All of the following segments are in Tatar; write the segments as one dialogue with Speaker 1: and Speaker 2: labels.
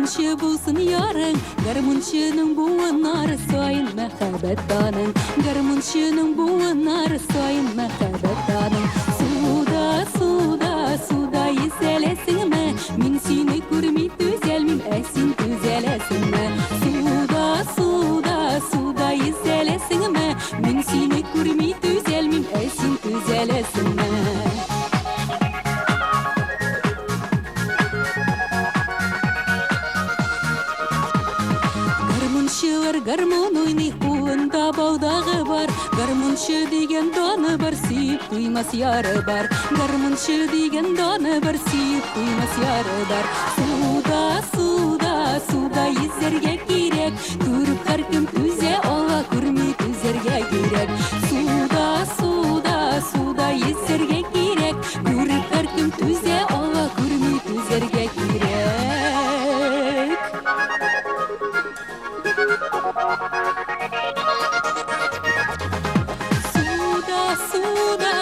Speaker 1: Гармунчы булсын ярың, гармунчының буыннары саен мәхәббәт аның. Гармунчының буыннары саен мәхәббәт аның. Суда, суда, суда йөзәләсеңме? Мин сине күрми түзәлмим, ә син түзәләсеңме? Суда, суда, суда йөзәләсеңме? Мин сине күрми түзәлмим, ә син түзәләсеңме? Гармунчылар гармун уйный, кулында баудагы бар. Гармунчы дигән даны бар, сөеп туймас яры бар. Гармунчы дигән даны бар, сөеп туймас яры бар. Суда, суда, суда йөзәргә кирәк. Күреп һәркем түзә ала, күрми түзәргә кирәк. Суда, суда, суда йөзәргә кирәк. Күреп һәркем түзә ала, күрми түзәргә кирәк. Суда, суда.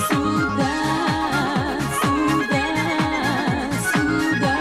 Speaker 1: Суда, суда, суда.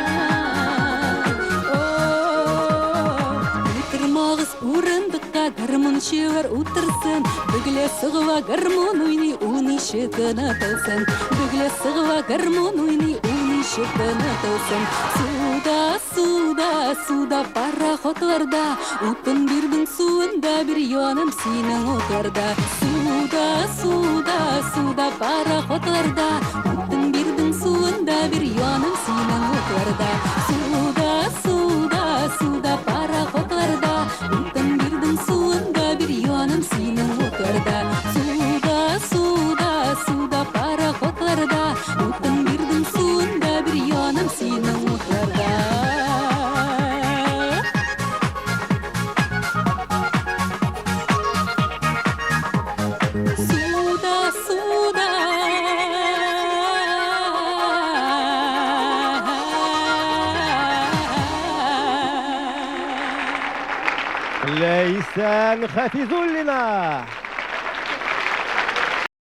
Speaker 1: Утырмагыз урындыкка, гармунчылар утырсын. Бөглә сыгыла гармун уйный, унынчы тыны тылсын. Бөглә сыгыла гармун уйный, унынчы тыны тылсын. Суда, суда, суда пароходларда, утын бирдең суында бер яным синең утларда. Суда, суда, суда пароходларда, утын бирдең суында бер яным синең утларда. Суда, суда, суда пароходларда, утын бирдең суында бер яным синең утларда. Суда, суда, суда пароходларда, утын бирдең суында бер яным синең утларда. Суда, суда.
Speaker 2: Ләйсән Хафизуллина!